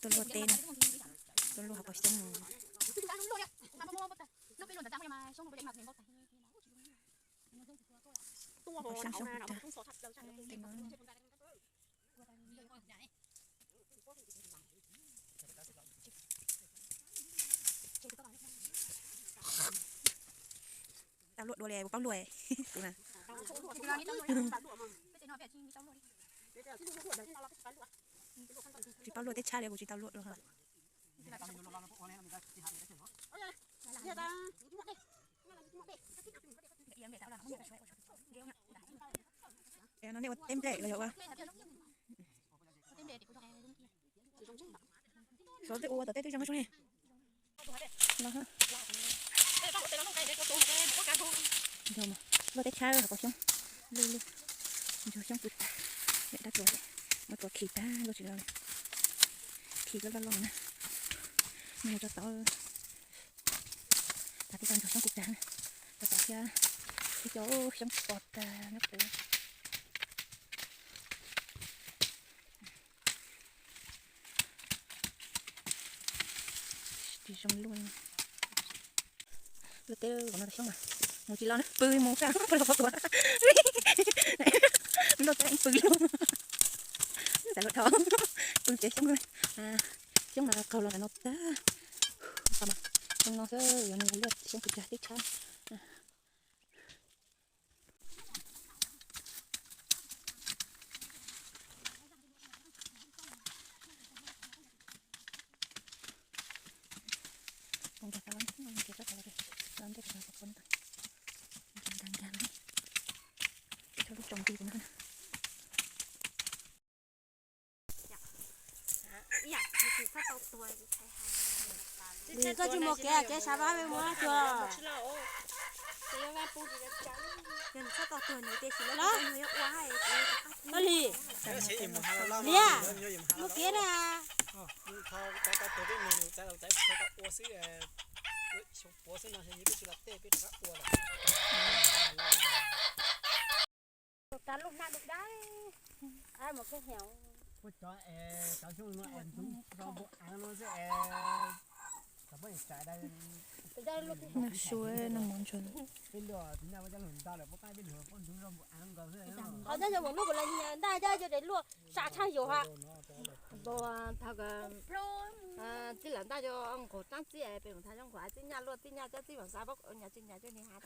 Tuaj luaj teb na, tuaj luaj hauv paus xyoob no. Hauv paus xyoob xyoob puv tag. Tau luaj dua li kuv paub luaj kuv na. Tsis paub luaj teb tshab li kuv tsis tau luaj dua. No nej ua teb nplej los yog ua? Xov tej ua tom tej twb zoo zoo ne. Luaj teb tshab hauv paus xyoob, luaj luaj, ntsuag xyoob pw tag, dab tuas, muab tuas khi tag luaj tsis lo li, khi loj loj loj na. Nws tso tod, tas tib tag ntsuag xyoob pw tag, tso tod thiab, ib co xyoob pos tag nyob pem. Tsis zoo luaj. Luaj teb no xyoob mas mus tsis lo na, pw mus kaj pw los pov tuav. Luaj teb pw li, xav luaj dhau, pw tsev xyoob, xyoob mas qaug los ntawm no tag. Xyoob no xwb yuav mus luaj xyoob pw tag teb tshab. Koj tsis mus kev, kev sav vab mus cuag. Li, Liab, mus kev na. Ua cov es cov xyoob no es ntxuv zog npua av no xwb es, tsis pom tsam da. Noj su, noj mov ntsuag. Peb luaj txiv nyaj muab cov lug nta lawm puab qaib peb lug puab ntxuv zog npua av nkaus xwb. Qhov nyob yog vim lub kuv la ntaj coj cov daim luaj sam tshaj yus ha. Thaum tij laug ntaj cov nqaum tsaab txib pem mus thav zoo nqaum txib nyaj luaj txib nyaj cov txib vam xav pab nyas tsis nyas coj ni has.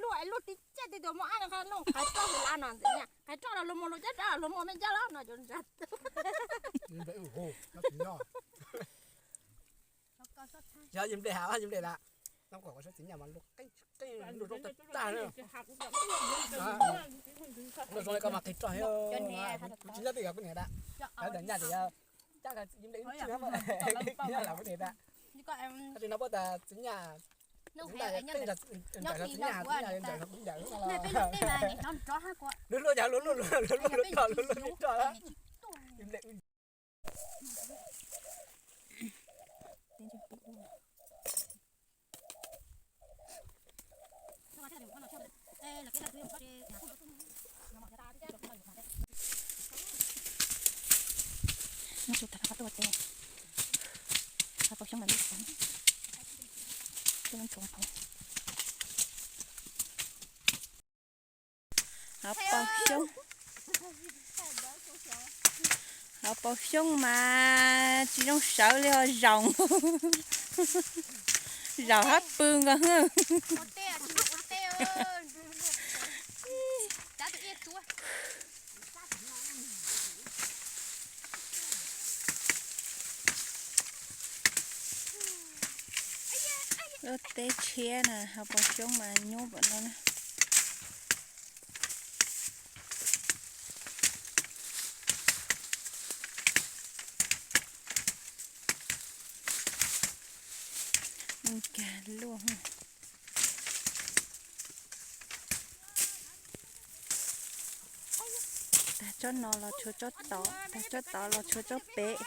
Luaj luaj tib caj tib tuas muaj ab no qhov luaj qhov roj hauv lab no ntxiv nyaj qhov roj los luag muag luag cab rov los luag muag me ncaj lab no cov ntsa. Yog yim nplej has yim nplej lawm. Tau kom kuv saib txiv nyaj mas luaj qeej luaj zoo tag tag. Luaj zoo li koj mas qhig roj thiab. Tsis nyob twj ywm kuv niam da. Cov ntawm nyaj ces yog cab yim nplej ib tug lam kuv niam da. Tab sis no puab tas txiv nyaj ntawm txiv nyaj ntawm txiv nyaj ntawm kuv ntawm no. Luaj luaj yog luaj luaj luaj luaj roj luaj luaj roj. Noj su tas rov qab tuaj ua teb, rau pau xyoob ntawm lub tsev, tuaj ntxuav pov. Hauv paus xyoob, hauv paus xyoob mas tsis zoo sawv li ho zaum, zaum hab pw nkaus. Lub teb tshiab na, hauv paus xyoob mas nyuaj npaum no na. Nkag luaj. Tag tsob no los tshuav tsob tod, tag tsob tod los tshuav tsob pem.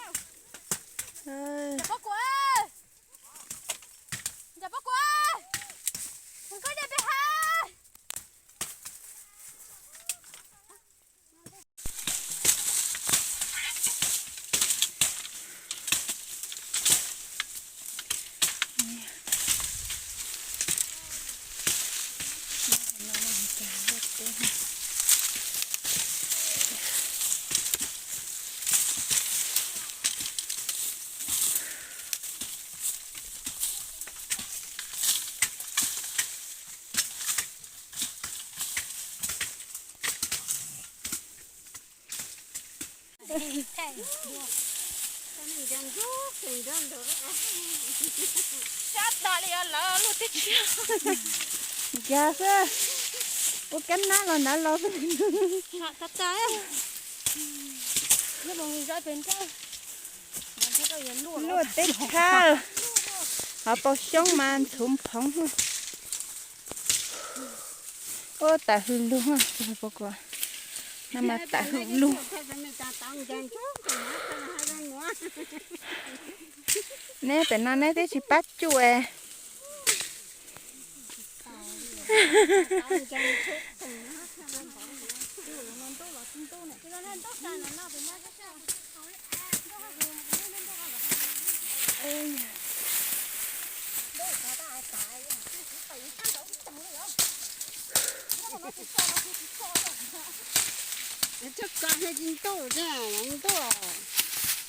Sab tag li lawv luaj teb tshiab. Nkag xwb, ua kab nab los nrad los xwb. Luaj teb tshaj, hov paus xyoob mas ntxhuv phoov. Ua tawm hwm lug, no mas tawm hwm lug. Neb pem no neb twb tsis pab cuj es.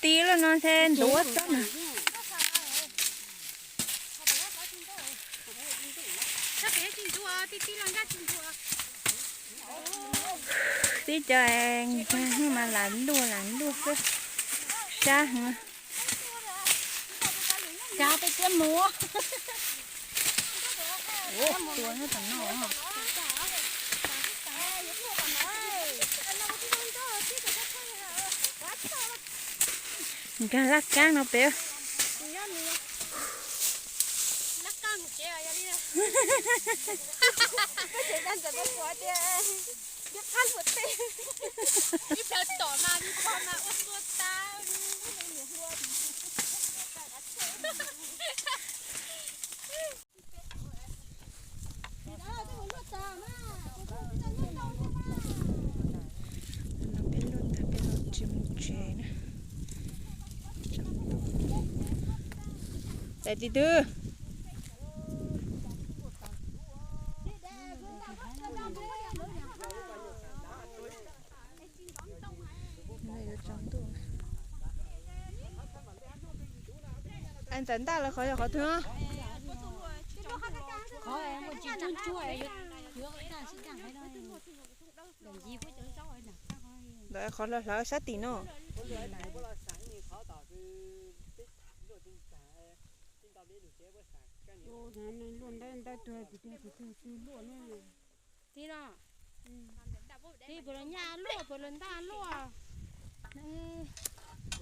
Ti lawm no ntshe ntuav tsob na. Tib co nkag mas lam luaj lam luaj xwb, sab heev. Nkag peb tiab mus. Tua nyob tom no. Nkag laj kab no pem. No peb luaj tag peb los tsis mus tsev na. Daim tim twg? Ntxawm ntaj lawv qhov yog qhov twg? Ntawm qhov hlawv hlawv sab tim no. Tim no, tim puas los nyaj luaj puas los ntaj luaj.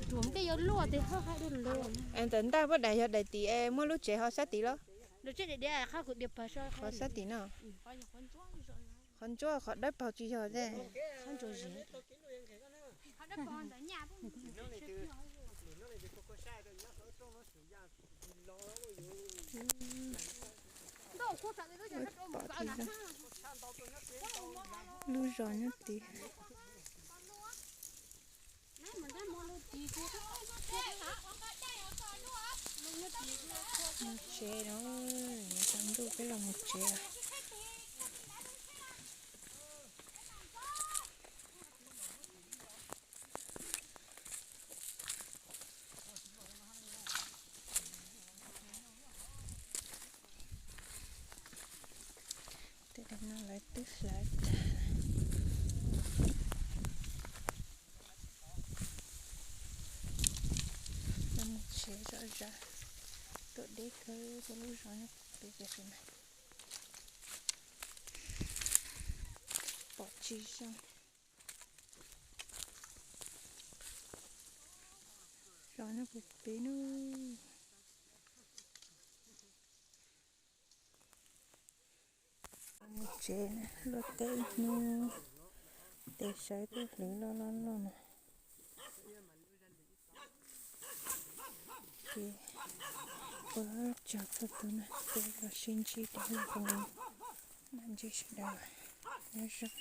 Ruam tej yuav luaj tes haj hais dua lawm. Ntawm ntaj puab daim yog daim tim es muaj lub tsev ho sab tim los? Qhov sab tim no. Qhov ntsuab qhov dawb paug tsis yog. Pom tsis zoo. Lub zos nyob tid. Mus tsev lawm, tsaus ntuj peb los mus tsev lawm. Tej no lawv twb hlawv tag. Lawv mus tsev zom zaws, tuaj deb kawg tuaj lub zos nyob pem tiam sis mas pom tsis zoo. Zos nyob pem pem no. Mus tsev, luaj teb ib hnub, tes sawv tuaj hlwv loj loj loj na. Ces ua tsaug txhua tus na, peb los sib ntsib rau lub qhov no. Mam ntsib sawv daws, nyob zoo.